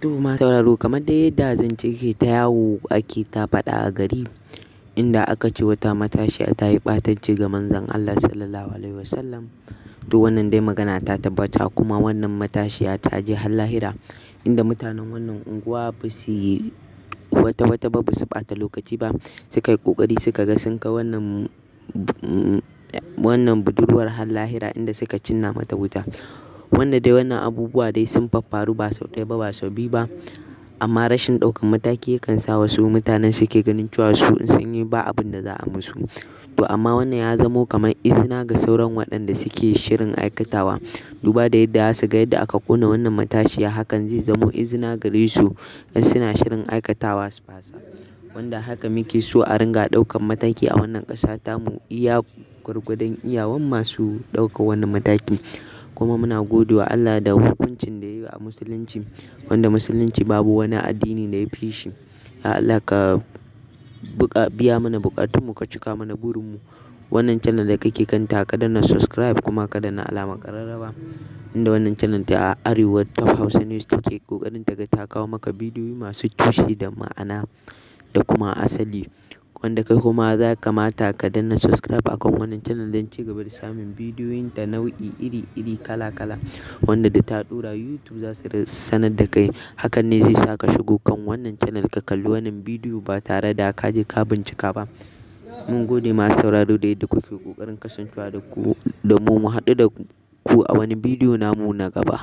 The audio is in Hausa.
To masu sauraro, kamar dai yadda zance ke ta yawo ake ta faɗa a gari, inda aka ce wata matashiya ta yi ɓatanci ga Manzon Allah Sallallahu Alaihi Wasallam. To wannan dai magana ta tabbata, kuma wannan matashiya ta je har lahira, inda mutanen wannan unguwa ba su yi wata wata ba, ba su ɓata lokaci ba, suka yi ƙoƙari suka ga sun kai wannan budurwar har lahira, inda suka cinna mata wuta. Wanda dai wannan abubuwa dai sun faffaru ba sau ɗaya ba, ba sau biyu ba, amma rashin ɗaukan mataki yakan sa wasu mutanen suke ganin cewa su in sun yi ba abin da za a musu. To amma wannan ya zamo kamar izina ga sauran waɗanda suke shirin aikatawa. Duba da yadda su ga yadda aka ƙona wannan matashiya, hakan zai zamo izina gare su in suna shirin aikatawa su fasa. Wanda haka muke so a ringa ɗaukan mataki a wannan ƙasa tamu, iya gwargwadon iyawan masu ɗaukar wannan mataki. Kuma muna gode wa Allah da hukuncin da ya yi a Musulunci, wanda Musulunci babu wani addini da ya fi shi. Ya Allah, ka biya mana buƙatunmu, ka cika mana burinmu. Wannan channel da kake kanta, ka danna subscribe kuma ka danna alamar ƙararrawa. Inda wannan channel ta Arewa Top Hausa News take ƙoƙarin ta ga ta kawo maka bidiyoyi masu tushe da ma'ana da kuma asali. Wanda kai kuma za kamata ka danna subscribe akan wannan channel don ci gaba da samun bidiyoyin ta nau'i iri-iri, kala-kala, wanda da ta ɗora YouTube za su sanar da kai. Hakan ne zai sa ka shigo kan wannan channel ka kalli wannan bidiyo ba tare da ka je ka bincika ba. Mun gode masu sauraro da yadda kuke ƙoƙarin kasancewa da ku da mu. Mu haɗu da ku a wani bidiyo namu na gaba.